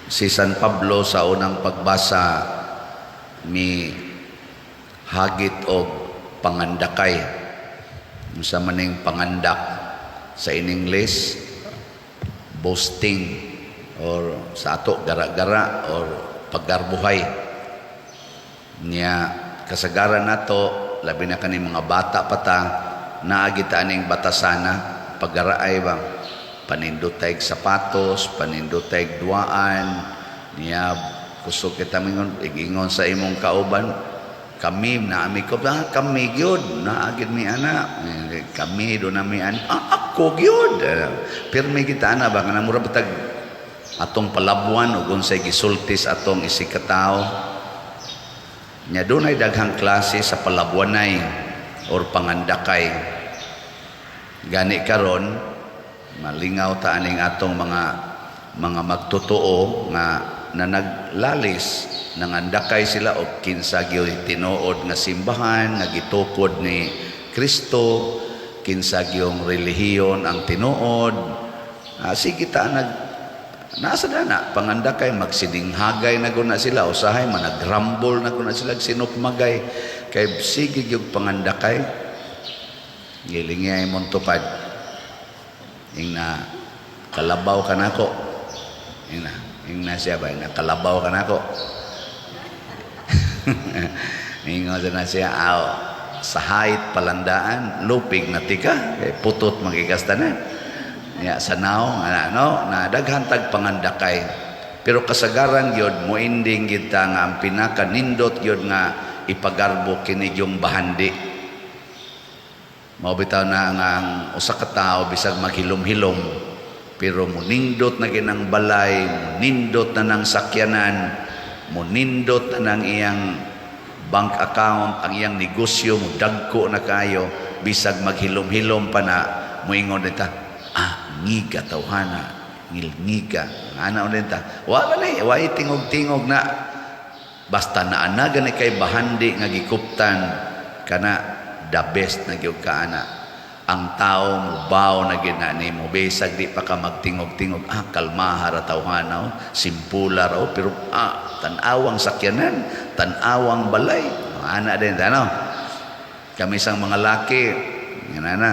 Si San Pablo sa unang pagbasa mi hagit og pangandakay. Unsa maning pangandak? Sa in English, boasting, or sa ato, gara-gara or paggarbuhay niya. Kasagaran nato, labi na kani mga bata pa ta, naa gyud ta aning batasana, paggaraay ba, panindotay sapatos, panindotay duaan niya. Kusog kita mingon, igingon sa imong kauban, "Kami naami ko ba, kami gyud naa gyud mi ana, kami do nami an, ah, ako gyud." Pirmi kita ana ba, kana mura bitag atong palabuan ug unsay gisulti sa atong isig katawo nya. Dunay daghang klase sa palabuanay or pangandakay. Gani karon malingaw ta aning atong mga magtotoo nga na naglalis, nangandakay sila og kinsa gyud tinuod nga simbahan nga gitukod ni Kristo, kinsa gyung relihiyon ang tinuod. Sige ta nag nasa na pangandakay, magsininghagay na guna sila, usahay managrambol na guna sila, sinukmagay kay sige gyud pangandakay. Gilingay mong tupad, ingna kalabaw ka nako, ingna, ingna siya ba, ingna kalabaw ka nako. Ingon na siya, aw, sa height palandaan, lupig na tika, kay putot magikastanan. Ya, sa naong, ano, na daghan tag pangandakay. Pero kasagaran gyud moinding gyud ta nga ang pinaka nindot gyud nga ipagarbo kini yung bahandi. Mao bitaw na nga ang usa ka tawo, bisag maghilom-hilom, pero munindot na ginang balay, munindot na ng sakyanan, munindot na ng iyang bank account, ang iyang negosyo mudagko na kayo, bisag maghilom-hilom pa na, muingon ta, "Ah, ngiga tawhana, ngilngiga." Ana ulit ta. Wala na, way tingog-tingog na. Basta naana gani kay bahandi nga gikuptan kana, the best na gyud ka ana. Ang tao mubaw na gyud na nimo bisag di pa ka magtingog-tingog, "Ah, kalmaha ra tawhana, oh, simpula ra, oh, pero ah, tan-awang sakyanan, tan-awang balay." Ana din ano. Kami sang mga laki, yan na,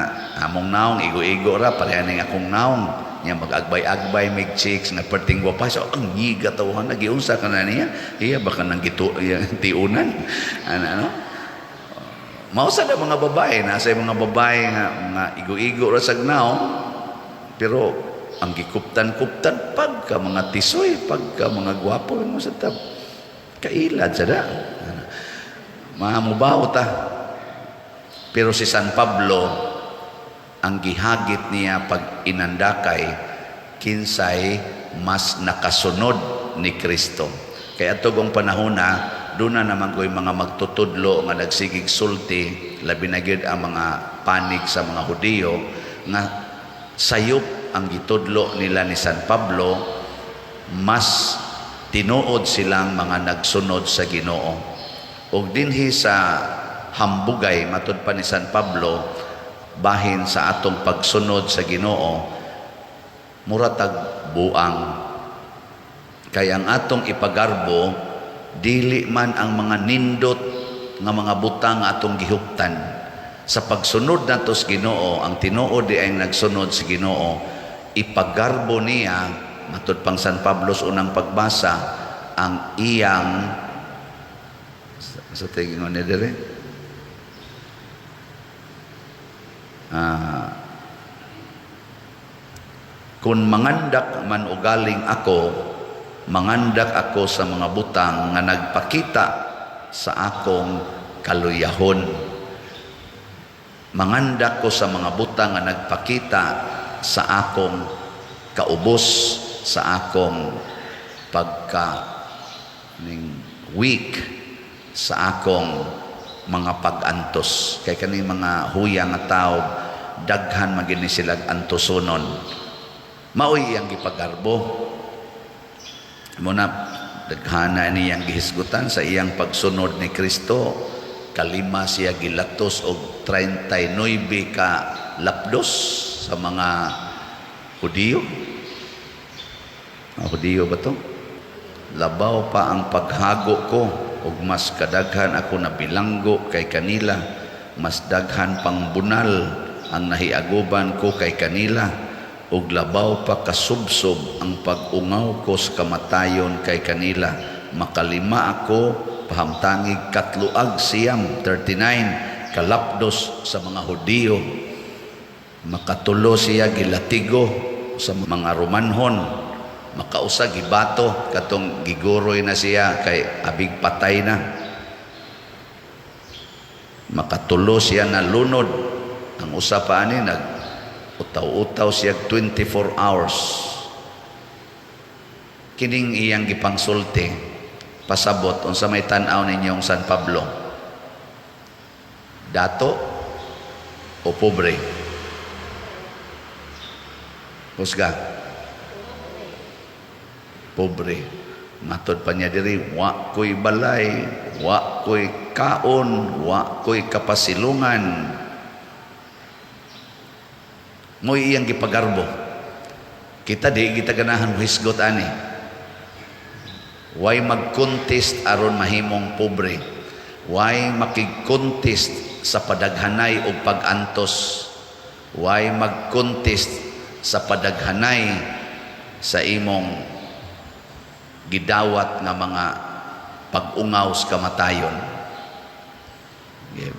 among naong igo-igo ra, pareha ning akong naong. Nya mag-agbay-agbay mig chicks nga perting gwapa so, "Ang ngiga tawhana, giunsa ka na niya?" Iya baka nang gitu tiunan. Ana ano? Mao sa na mga babae, nasa mga babae nga mga igo-igo ra sag naong, pero ang gikuptan-kuptan pagka mga tisoy, pagka mga gwapo mo sa tab. Kailad sa da. Mamubaw ta. Pero si San Pablo, ang gihagit niya pag inandakay, kinsay mas nakasunod ni Kristo. Kaya atong panahon na, doon na naman ko'y mga magtutudlo nga nagsigig sulti, labi na gyud ang mga panig sa mga Hudiyo, nga sayop ang gitudlo nila ni San Pablo, mas tinuod silang mga nagsunod sa Ginoo. Ug dinhi sa hambugay, matud pa ni San Pablo, bahin sa atong pagsunod sa Ginoo, mura tag buang. Kay ang atong ipagarbo, dili man ang mga nindot nga mga butang atong gihuptan. Sa pagsunod nato sa Ginoo, ang tinuod di ay nagsunod sa Ginoo, ipagarbo niya, matud pang San Pablo sa unang pagbasa, ang iyang sa tingin ni dire, kung mangandak man ugaling ako, mangandak ako sa mga butang nga nagpakita sa akong kaluyahon. Mangandak ko sa mga butang nga nagpakita sa akong kaubos, sa akong pagka ning weak, sa akong mga pag-antos. Kay kani mga huya nga tao, daghan man gini sila antosonon. Maoy iyang gipagarbo. Muna daghana niyang gihisgutan sa iyang pagsunod ni Kristo. Kalima siya gilatos og 39 ka lapdos sa mga Hudiyo. Mga Hudiyo ba to? Labaw pa ang paghago ko ug mas kadaghan ako nabilanggo kay kanila, mas daghan pang bunal ang nahiaguban ko kay kanila, ug labaw pa kasubsob ang pag-ungaw ko sa kamatayon kay kanila. Makalima ako pahamtangig katloag siyam, 39 kalapdos sa mga Hudiyo. Makatulo siya gilatigo sa mga Romanhon. Makausa gibato, katong giguroy na siya kay abig patay na. Makatulo siya na lunod. Ang usa pa ani, nag utaw-utaw siya 24 hours. Kining iyang gipangsulti pasabot unsa may tan-aw ninyong San Pablo, dato o pobre? Husga. Pobre. Matod pa niya diri, wa ko'y balay, wa ko'y kaon, wa ko'y kapasilungan. Mo'y iyang gipagarbo. Kita di kita ganahan hisgot ani. Way mag-contest aron mahimong pobre? Way makig-contest sa padaghanay o pag-antos? Way mag-contest sa padaghanay sa imong gidawat nga mga pag-ungaw sa kamatayon? Yeah.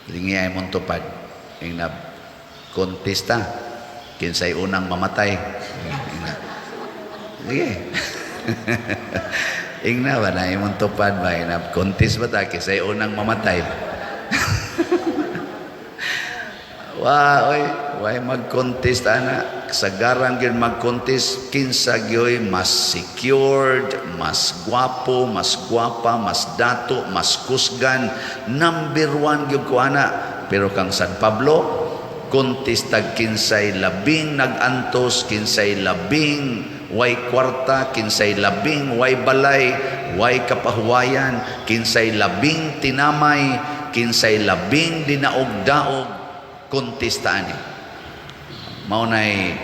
Lingi ay mong tupad. Yung na kontesta, kinsay unang mamatay. Ingna. Sige. Ingna ba na imong tupad ba? Ingna, contest ba ta? Kinsay unang mamatay. Wa, oy, way mag-contest ana. Kasagaran gyud mag-contest kinsa gyoy mas secured, mas gwapo, mas gwapa, mas dato, mas kusgan, number one gyud ko ana. Pero kang San Pablo, contest tag kinsay labing nag-antos, kinsay labing way kwarta, kinsay labing way balay, way kapahuwayan, kinsay labing tinamay, kinsay labing dinaog-daog, kontesta ani. Mao nay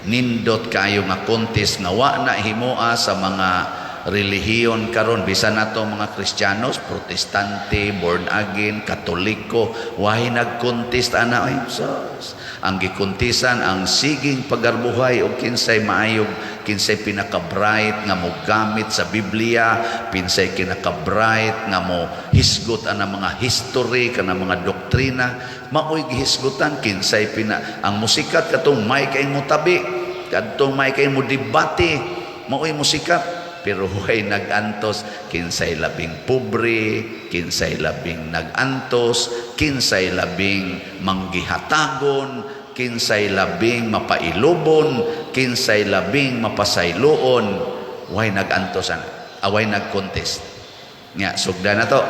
nindot kaayo nga contest nga wa na himoa sa mga relihiyon karon, bisan nato mga Kristiyanos, Protestante, born again, Katoliko, way nag-contest ana, ay sus. Ang gikontesan ang siging pagarbuhay og kinsay maayog, kinsay pinaka-bright nga mogamit sa Biblia, kinsay kinaka-bright nga mo hisgot ana mga history kana mga doktrina, maoy gihisgutan kinsay pina ang musikat katong may kay mo tabi, kadtong may kay mo debate, maoy musikat. Pero huway nag-antos kinsay labing pobre, kinsay labing nag-antos, kinsay labing manggihatagon, kinsay labing mapailubon, kinsay labing mapasayloon. Way nag-antos ana, away nag-contest. Nya sugda na to.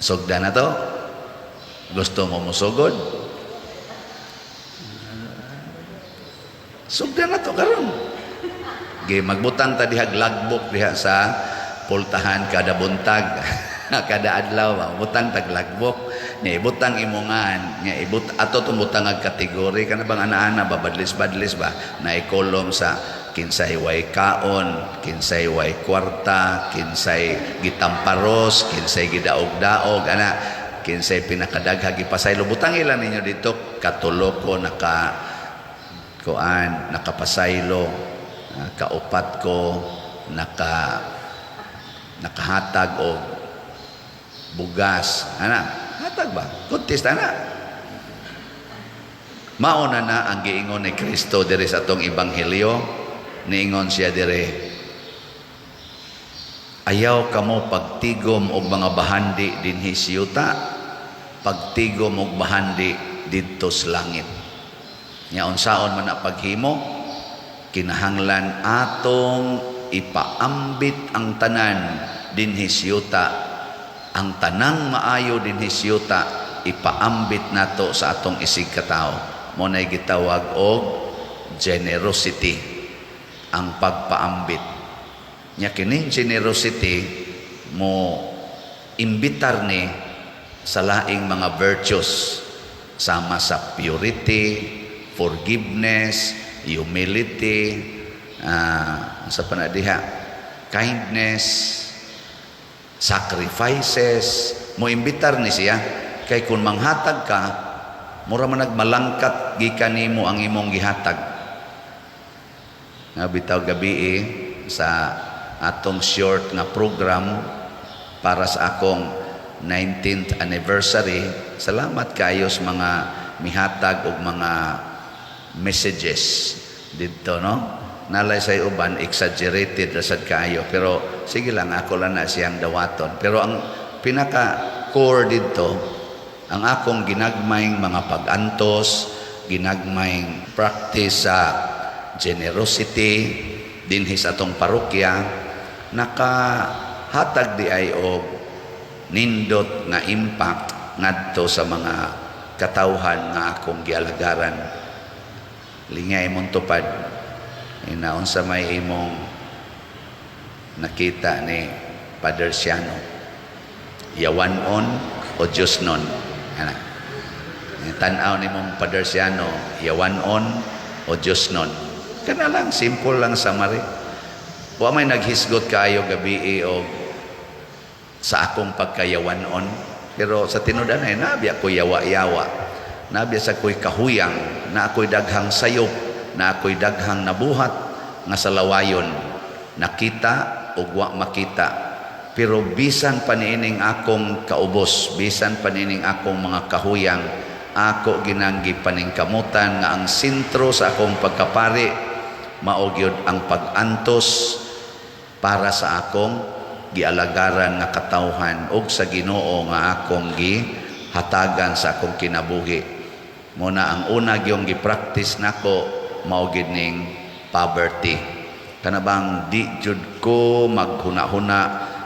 Sugda na to. Gusto mo musugod? Sugda na to karon. Gi magbutang ta diha lagbok diha sa pultahan kada buntag. Kada adlaw ba butang tag lagbok. Nya ibutang imongan, nya ibut ato tong butang ag kategory kana bang ana-ana ba, badlis-badlis ba na ikolom sa kinsay way kaon, kinsay way kwarta, kinsay gitamparos, kinsay gidaog-daog ana, kinsay pinakadagha gipasaylo. Butang ilan ninyo dito katulo ko naka kuan nakapasaylo, kaupat ko nakahatag og bugas ana, hatag ba, contest ana. Mauna na ang giingon ni Kristo diri sa atong ebanghelyo. Niingon siya diri, ayaw kamo pagtigom og mga bahandi dinhi sa yuta, pagtigom og bahandi didto sa langit. Nya unsaon man na paghimo? Kinahanglan atong ipaambit ang tanan dinhi sa yuta, ang tanang maayo dinhi sa yuta ipaambit nato sa atong isig katawo. Mo nay gitawag og generosity, ang pagpaambit. Nya kining generosity mo imbitar ni sa laing mga virtues sama sa purity, forgiveness, humility, Sa panadiha, kindness, sacrifices, mo imbitar ni siya kay kung manghatag ka, mura man nagmalangkat gikan nimo ang imong gihatag. Nga bitaw gabi sa atong short nga program para sa akong 19th anniversary, salamat kayo sa mga mihatag og mga messages didto, no? Nalay sa uban, exaggerated ra sad kaayo, pero sige lang, ako lang na siyang dawaton. Pero ang pinaka core didto, ang akong ginagmayng mga pag-antos, ginagmayng practice sa generosity dinhi sa atong parokya, nakahatag di ay og nindot nga impact ngadto sa mga katawhan nga akong gialagaran. Lingay imong tupad, ina, unsa may imong nakita ni Father Siano, yawan-on o Diyosnon? Ana, tan-aw nimong Father Siano, yawan-on o Diyosnon? Kana lang, simple lang summary. Wa may naghisgot kaayo gabi og sa akong pagkayawan-on, pero sa tinud-anay naa biya ko yawa-yawa, naa biya sa ko'y kahuyang, na ako'y daghang sayop, na ako'y daghang nabuhat nga sa lawayon nakita ug wa makita. Pero bisan pa niining akong kaubos, bisan pa niining akong mga kahuyang, ako ginang gipaningkamutan nga ang sentro sa akong pagkapari mao gyud ang pag-antos para sa akong gialagaran nga katawhan ug sa Ginoo nga akong gihatagan sa akong kinabuhi. Mao na ang una gyung gi-practice nako mao gyud ning poverty. Kana bang di jud ko maghuna-huna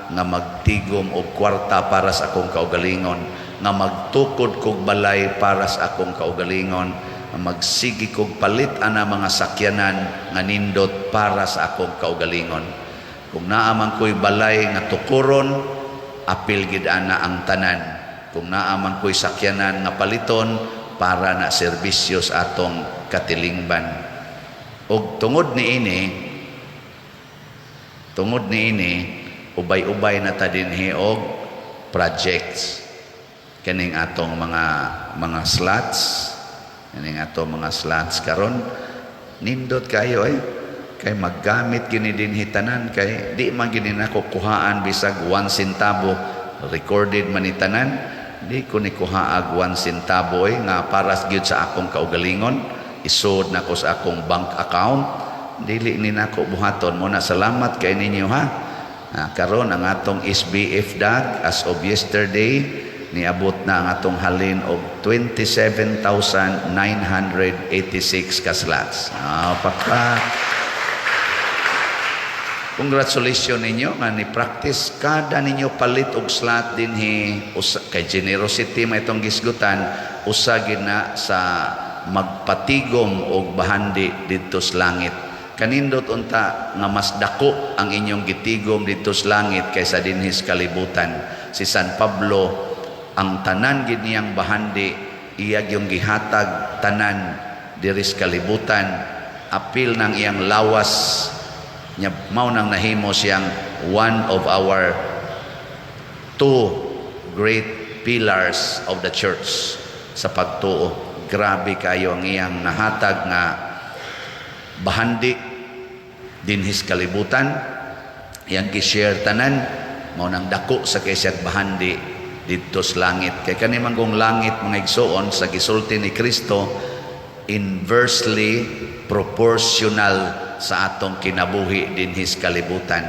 nga magtigom og kwarta para sa akong kaugalingon, nga magtukod kog balay para sa akong kaugalingon, nga magsigi kog palit ana mga sakyanan nga nindot para sa akong kaugalingon. Kung naa man ko'y balay nga tukuron, apil gid ana ang tanan. Kung naa man ko'y sakyanan nga paliton, para na serbisyo sa atong katilingban. Og tungod niini, ubay-ubay na ta dinhi og projects, kining atong mga slots, kining atong mga slots karon nindot kayo eh, kay maggamit gini dinhi tanan, kay di man gini nako kuhaan bisag 1 centavo. Recorded man ni tanan. Di ko ni kuhaag 1 centavo eh, nga para gyud sa akong kaugalingon, isod nako sa akong bank account. Dili ni nako buhaton. Mao na salamat kay ninyo ha. Karon ang atong SBF dag, as of yesterday, niabot na ang atong halin og 27,986 ka slots. Pakpak. Congratulations ninyo nga ni practice kada ninyo palit og slot dinhi usa, kay generosity may itong gisgutan, usa gid na sa magpatigom og bahandi didto sa langit. Kanindot unta nga mas dako ang inyong gitigom didto sa langit kaysa dinhi sa kalibutan. Si San Pablo, ang tanan gid niyang bahandi, iya gyung gihatag tanan diri sa kalibutan, apil ng iyang lawas nya. Mao nang nahimo siyang one of our two great pillars of the church sa pagtuo. Grabe kayo ang iyang nahatag nga bahandi dinhi sa kalibutan, iyang gi-share tanan. Mao nang dako sa kay siyang bahandi didto sa langit, kay kani man kung langit, mga igsoon, sa gisulti ni Kristo, inversely proportional sa atong kinabuhi dinhi sa kalibutan.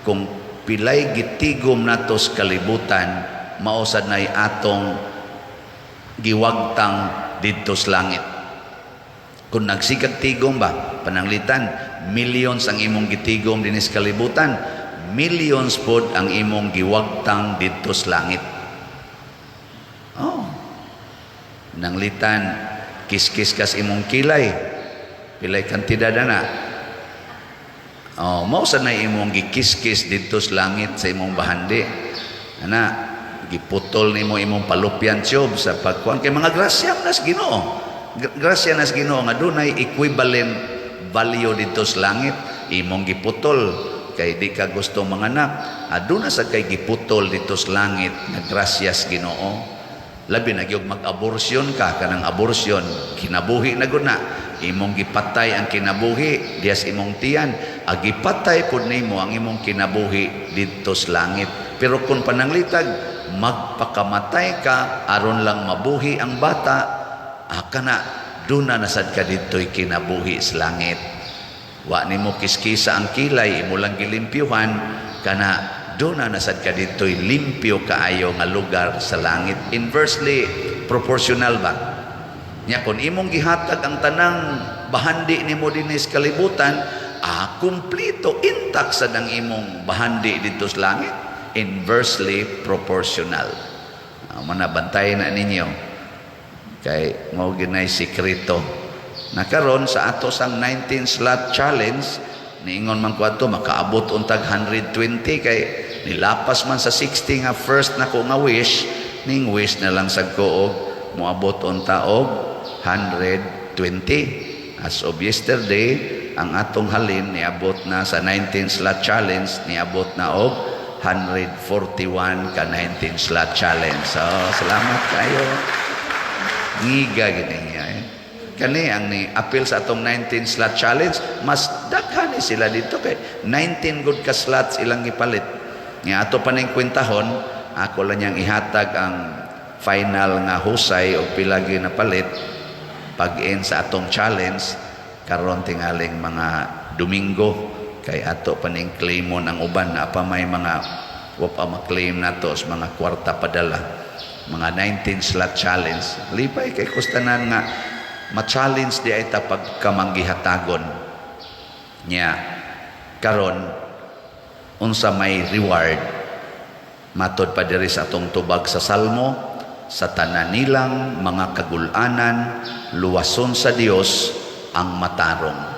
Kung pilay gitigom nato sa kalibutan, mao sad nay atong giwagtang didto sa langit. Kung nagsigag tigom ba, pananglitan millions ang imong gitigom dinhi sa kalibutan, millions pod ang imong giwagtang didto sa langit. Oh, nanglitan kiskis kas imong kilay, pilay kantidad na. Oh, mao sa na imong gikiskis didto sa langit sa imong bahandi. Ana, giputol nimo imong fallopian tube sa pagkuan, kay mga grasya nas Ginoo. Grasya nas Ginoo nga dunay equivalent value didto sa langit. imong giputol kay di ka gusto manganak, aduna sa kay giputol dito sa langit nga grasyas Ginoo. Labi na gyud mag-abortion ka, kanang abortion, kinabuhi na gud na, imong gipatay ang kinabuhi diha sa imong tiyan, agipatay pud nimo ang imong kinabuhi didto sa langit. Pero kung pananglitag magpakamatay ka aron lang mabuhi ang bata, kana duna na sad ka didto'y kinabuhi sa langit. Wa nimo kiskisa ang kilay, imo lang gilimpyuhan, kana duna na sad ka didto'y limpyo kaayo nga lugar sa langit. Inversely proportional ba? Nya kung imong gihatag ang tanang bahandi nimo dinhi sa kalibutan, kumpleto, intact sad ang imong bahandi didto sa langit. Inversely proportional. Mana bantay na ninyo kay mao ginay sikreto. Na karon sa ato sang 19 slot challenge, niingon man ko adto makaabot untag 120 kay nilapas man sa 60 nga first nako nga wish, ning wish na lang sad ko og moabot unta og 120. As of yesterday, ang atong halin niabot na sa 19 slot challenge, niabot na og 141 ka 19 slot challenge. So, salamat kayo. Ngiga gini niya eh. Kani ang ni appeal sa atong 19 slot challenge, mas daghan ni sila dito kay 19 good ka slots ilang gipalit. Nga ato pa ning kwentahon, ako lang niyang ihatag ang final nga husay o pila napalit pag-end sa atong challenge karon tingaling mga Domingo, kay ato pa ning claimon ang uban na pa may mga wa pa ma-claim nato sa mga kwarta padala, mga 19 slot challenge. Lipay kay kustanan nga ma-challenge di ay ta pagkamanggihatagon nya. Karon, unsa may reward matod pa diri sa atong tubag sa Salmo? Sa tanan nilang mga kagulanan, luwason sa Dios ang matarong.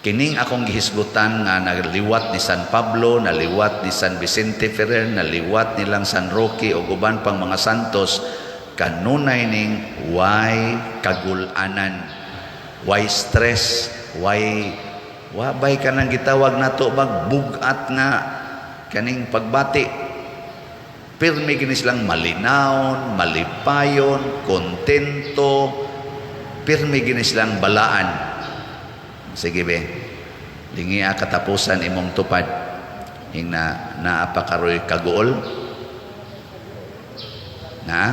Kining akong gihisgutan nga naliwat ni San Pablo, naliwat ni San Vicente Ferrer, naliwat nilang San Roque ug uban pang mga santos, kanunay ning way kagulanan, way stress, way wa bay kanang gitawag nato bag bugat nga kaning pagbati. Pirmi gini silang malinawon, malipayon, kontento, pirmi gini silang balaan. Sige be, lingia katapusan imong tupad. Ing na naa pa karoy kaguol. Na?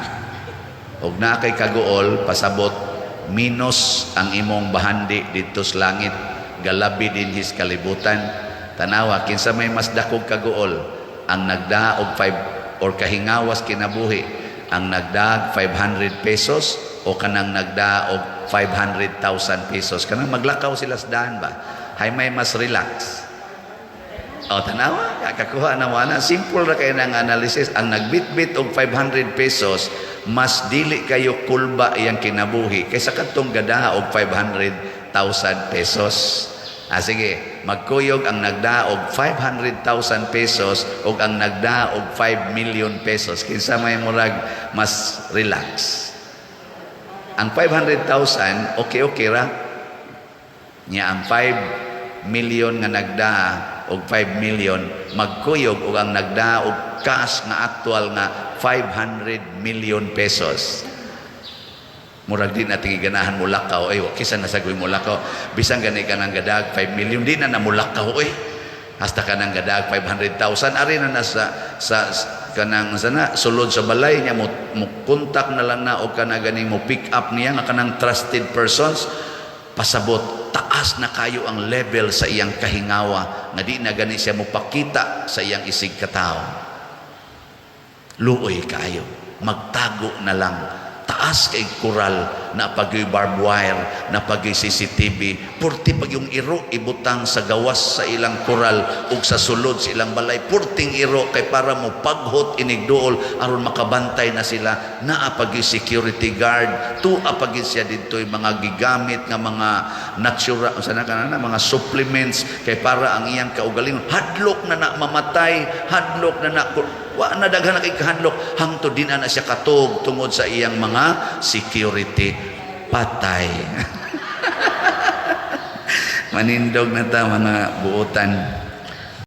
Og naa kay kaguol, pasabot minus ang imong bahandi didto sa langit, galabi dinhi sa kalibutan. Tanawa kinsa may mas dakog kaguol, ang nagdaa og 5 or kahingawas kinabuhi, ang nagdaag 500 pesos o kanang nagdaa og 500,000 pesos? Kanang maglakaw sila sa daan ba, hay may mas relax? O, tanawa, kakakuha na wala. Simple ra kay ng analysis. Ang nagbitbit og 500 pesos, mas dili kayo kulba iyang kinabuhi kaysa kadtong gadaha og 500,000 pesos. Ah, sige, magkuyog ang nagdaa og 500,000 pesos o ang nagdaa og 5 million pesos. Kinsa may murag mas relax? Ang 500,000, okay-okay ra. Nya ang 5 million nga nagdaa og 5 million, magkuyog og ang nagdaa og cash nga actual nga 500 million pesos. Murag di natin ganahan mo lakaw ay kisa na sagoy mo lakaw. Bisan gani ka nang gadag 5 million, di na na mo lakaw oy. Hasta ka nang gadag 500,000, ari na na sa kanang sana sulod sa balay niya, mo contact na lang na og kana gani mo pick up niya nga kanang trusted persons. Pasabot taas na kayo ang level sa iyang kahingawa nga di na gani siya mo pakita sa iyang isig katawo. Luoy kaayo, magtago na lang, taas kay koral na pagyoy barbed wire, na pagyoy CCTV, purti pag yung iro ibutang sa gawas sa ilang koral ug sa sulod sa ilang balay, purting iro kay para mo paghot inigduol aron makabantay na sila. Naa pagyoy security guard, tua pagyoy siya didto yung mga gigamit nga mga natural sana kana mga supplements kay para ang iyang kaugalingon, hadlok na na mamatay, hadlok na na, wa na daghan na kay kahadlok, hangtod din na siya katog tungod sa iyang mga security, patay. Manindog na ta, mga buotan.